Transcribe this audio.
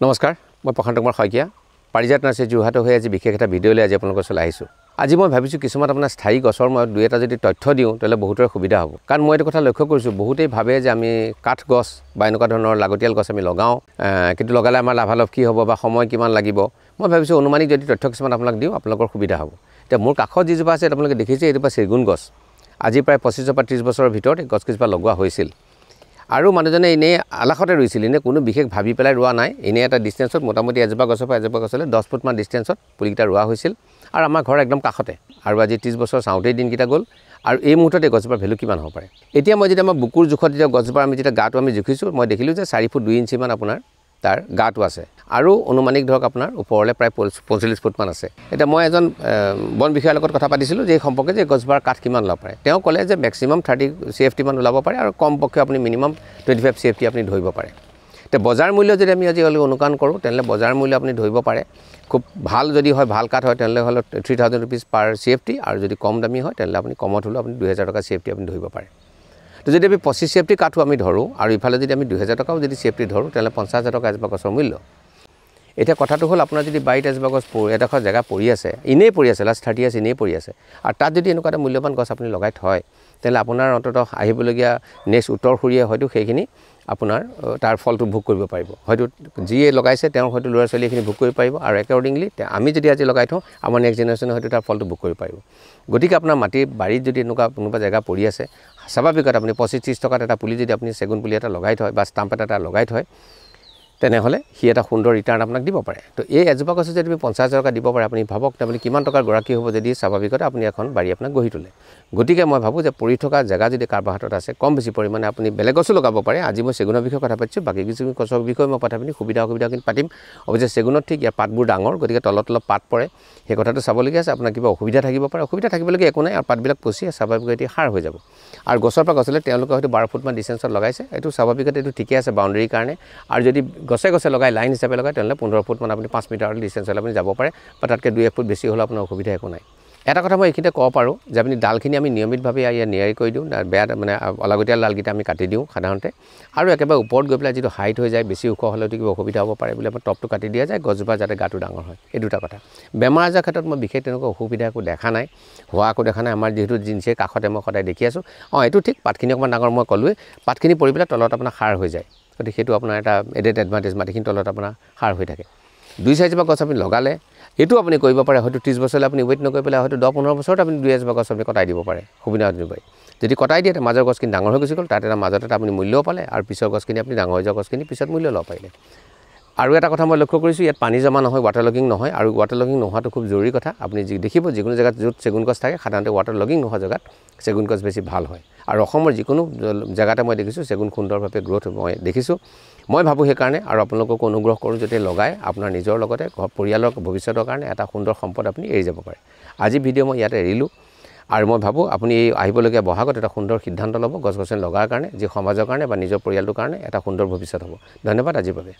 নমস্কাৰ, মই প্ৰশান্ত কুমাৰ শইকীয়া, পাৰিজাত নাৰ্চাৰী যোৰহাটৰ হৈ আজি বিশেষ এটা ভিডিঅ' লৈ আজি আপোনালোকৰ ওচৰলৈ আহিছোঁ। আজি মই ভাবিছোঁ কিছুমান আপোনাৰ স্থায়ী গছৰ মই দুই এটা যদি তথ্য দিওঁ তেতিয়াহ'লে বহুতৰে সুবিধা হ'ব। কাৰণ মই এইটো কথা লক্ষ্য কৰিছোঁ, বহুতেই ভাবে যে আমি কাঠ গছ বা এনেকুৱা ধৰণৰ লাগতিয়াল গছ আমি লগাওঁ, কিন্তু লগালে আমাৰ লাভালাভ কি হ'ব বা সময় কিমান লাগিব। মই ভাবিছোঁ অনুমানিক যদি তথ্য কিছুমান আপোনাক দিওঁ আপোনালোকৰ সুবিধা হ'ব। এতিয়া মোৰ কাষত যিজোপা আছে আপোনালোকে দেখিছে, এইজোপা চেগুন গছ। আজি প্ৰায় 25 পৰা 30 বছৰৰ ভিতৰত এই গছকেইজোপা লগোৱা হৈছিল আৰু মানুহজনে এনেই আলাসতে ৰুইছিল, এনেই কোনো বিশেষ ভাবি পেলাই ৰোৱা নাই। এনেই এটা ডিষ্টেঞ্চত মোটামুটি এজোপা গছৰ পৰা এজোপা গছলৈ 10 ফুটমান ডিষ্টেঞ্চত পুলিকেইটা ৰোৱা হৈছিল আৰু আমাৰ ঘৰ একদম কাষতে। আৰু আজি 30 বছৰ চাওঁতেই দিনকেইটা গ'ল আৰু এই মুহূৰ্তত এই গছজোপাৰ ভেলু কিমান হ'ব পাৰে। এতিয়া মই যেতিয়া আমাৰ বুকুৰ জোখত যেতিয়া গছজোপা আমি যেতিয়া গাটো আমি জুখিছোঁ, মই দেখিলোঁ যে 4 ফুট 2 ইঞ্চিমান আপোনাৰ তাৰ গাটো আছে আৰু অনুমানিক ধৰক আপোনাৰ ওপৰলৈ প্ৰায় 45 ফুটমান আছে। এতিয়া মই এজন বন বিষয়াৰ লগত কথা পাতিছিলোঁ যে এই সম্পৰ্কে, যে গছজোপাৰ কাঠ কিমান ওলাব পাৰে। তেওঁ ক'লে যে মেক্সিমাম 30 CFT মান ওলাব পাৰে আৰু কমপক্ষে আপুনি মিনিমাম 25 CFT আপুনি ধৰিব পাৰে। এতিয়া বজাৰ মূল্য যদি আমি আজি অনুমান কৰোঁ তেনেহ'লে বজাৰ মূল্য আপুনি ধৰিব পাৰে, খুব ভাল যদি হয়, ভাল কাঠ হয় তেনেহ'লে হ'লে 3000 ৰুপিজ পাৰ CFT, আৰু যদি কম দামী হয় তেনেহ'লে আপুনি কমত হ'লেও আপুনি 2000 টকা CFT আপুনি ধৰিব পাৰে। তো যদি আমি 25 CFT কাঠো আমি ধৰোঁ আৰু ইফালে যদি আমি 2000 টকাও যদি CFT ধৰোঁ তেনেহ'লে 50000 টকা এজোপা গছৰ মূল্য। এতিয়া কথাটো হ'ল আপোনাৰ যদি বাৰীত এজোপা গছ এডোখৰ জেগা পৰি আছে, এনেই পৰি আছে, লাষ্ট 30 ইয়াৰ্ছ এনেই পৰি আছে, আৰু তাত যদি এনেকুৱা এটা মূল্যৱান গছ আপুনি লগাই থয় তেনেহ'লে আপোনাৰ অন্ততঃ আহিবলগীয়া নেক্সট উত্তৰসূৰীয়ে হয়তো সেইখিনি আপোনাৰ তাৰ ফলটো ভোগ কৰিব পাৰিব। হয়তো যিয়ে লগাইছে তেওঁৰ হয়তো ল'ৰা ছোৱালীয়ে এইখিনি ভোগ কৰিব পাৰিব আৰু একৰ্ডিংলি আমি যদি আজি লগাই থওঁ আমাৰ নেক্সট জেনেৰেশ্যনে হয়তো তাৰ ফলটো ভোগ কৰিব পাৰিব। গতিকে আপোনাৰ মাটিৰ বাৰীত যদি এনেকুৱা কোনোবা জেগা পৰি আছে, স্বাভাৱিকতে আপুনি 25-30 টকাত এটা পুলি যদি আপুনি চেগুন পুলি এটা লগাই থয় বা ষ্টাম্প এটা লগাই থয় তেনেহ'লে সি এটা সুন্দৰ ৰিটাৰ্ণ আপোনাক দিব পাৰে। তো এই এজোপা গছে যদি আপুনি 50000 টকা দিব পাৰে, আপুনি ভাবক আপুনি কিমান টকাৰ গৰাকী হ'ব যদি স্বাভাৱিকতে আপুনি এখন বাৰী আপোনাক গঢ়ি তোলে। গতিকে মই ভাবোঁ যে পৰি থকা জেগা যদি কাৰোবাৰ হাতত আছে, কম বেছি পৰিমাণে আপুনি বেলেগ গছো লগাব পাৰে। আজি মই চেগুনৰ বিষয়ে কথা পাতিছোঁ, বাকী কিছু গছৰ বিষয়ে মই কথা পাতিম, সুবিধা অসুবিধাখিনি পাতিম। অৱশ্যে চেগুনত ঠিক ইয়াৰ পাতবোৰ ডাঙৰ, গতিকে তলত অলপ পাত পৰে, সেই কথাটো চাবলগীয়া আছে। আপোনাৰ কিবা অসুবিধা থাকিব পাৰে, অসুবিধা থাকিবলগীয়া একো নাই, আৰু পাতবিলাক পচি স্বাভাৱিকতে এতিয়া সাৰ হৈ যাব। আৰু গছৰ পৰা গছলৈ তেওঁলোকে হয়তো 12 ফুটমান ডিষ্টেঞ্চত লগাইছে, এইটো স্বাভাৱিকতে এইটো ঠিকে আছে বাউণ্ডেৰীৰ কাৰণে। আৰু যদি গছে গছে লগাই লাইন হিচাপে লগাই তেনেহ'লে 15 ফুটমান আপুনি 5 মিটাৰ ডিষ্টেঞ্চলৈ আপুনি যাব পাৰে বা তাতকৈ 2-1 ফুট বেছি হ'লেও আপোনাৰ অসুবিধা একো নাই। এটা কথা মই এইখিনিতে ক'ব পাৰোঁ যে আপুনি ডালখিনি আমি নিয়মিতভাৱে ইয়াত নিয়াৰি কৰি দিওঁ, বেয়া মানে অলাগতিয়াল ডালকেইটা আমি কাটি দিওঁ সাধাৰণতে, আৰু একেবাৰে ওপৰত গৈ পেলাই যিটো হাইট হৈ যায়, বেছি ওখ হ'লেতো কিবা অসুবিধা হ'ব পাৰে বুলি আমাৰ টপটো কাটি দিয়া যায়, গছজোপা যাতে গাটো ডাঙৰ হয়। এই দুটা কথা। বেমাৰ আজাৰ ক্ষেত্ৰত মই বিশেষ তেনেকুৱা অসুবিধা একো দেখা নাই, হোৱা একো দেখা নাই। আমাৰ যিহেতু জিনছে কাষতে মই সদায় দেখি আছোঁ। অঁ, এইটো ঠিক পাতখিনি অকণমান ডাঙৰ, মই ক'লোৱেই, পাতখিনি পৰি পেলাই তলত আপোনাৰ সাৰ হৈ যায়, গতিকে সেইটো আপোনাৰ এটা এডেড এডভান্টেজ, মাটিখিনি তলত আপোনাৰ সাৰ হৈ থাকে। 2-4 জোপা গছ আপুনি লগালে এইটো আপুনি কৰিব পাৰে, হয়তো 30 বছৰলৈ আপুনি ৱেইট নকৰি পেলাই হয়তো 10-15 বছৰত আপুনি 2 এজোপা গছ আপুনি কটাই দিব পাৰে সুবিধা অনুযায়ী। যদি কটাই দিয়ে মাজৰ গছখিনি ডাঙৰ হৈ গুচি গ'ল, তাত এটা মাজত এটা আপুনি মূল্যও পালে আৰু পিছৰ গছখিনি আপুনি ডাঙৰ হৈ যোৱা গছখিনি পিছত মূল্য ল'ব পাৰিলে। আৰু এটা কথা মই লক্ষ্য কৰিছোঁ, ইয়াত পানী জমা নহয়, ৱাটাৰ লগিং নহয়, আৰু ৱাটাৰ লগিং নোহোৱাটো খুব জৰুৰী কথা। আপুনি যি দেখিব যিকোনো জেগাত য'ত চেগুন গছ থাকে সাধাৰণতে ৱাটাৰ লগিং নোহোৱা জেগাত চেগুন গছ বেছি ভাল হয়। আৰু অসমৰ যিকোনো জেগাতে মই দেখিছোঁ চেগুন সুন্দৰভাৱে গ্ৰ'থ মই দেখিছোঁ। মই ভাবোঁ সেইকাৰণে আৰু আপোনালোককো অনুগ্ৰহ কৰোঁ যাতে লগাই আপোনাৰ নিজৰ লগতে ঘৰ পৰিয়ালৰ ভৱিষ্যতৰ কাৰণে এটা সুন্দৰ সম্পদ আপুনি এৰি যাব পাৰে। আজি ভিডিঅ' মই ইয়াতে এৰিলোঁ আৰু মই ভাবোঁ আপুনি এই আহিবলগীয়া বহাগত এটা সুন্দৰ সিদ্ধান্ত ল'ব গছ গছনি লগাৰ কাৰণে, যি সমাজৰ কাৰণে বা নিজৰ পৰিয়ালটোৰ কাৰণে এটা সুন্দৰ ভৱিষ্যত হ'ব। ধন্যবাদ আজিৰ বাবে।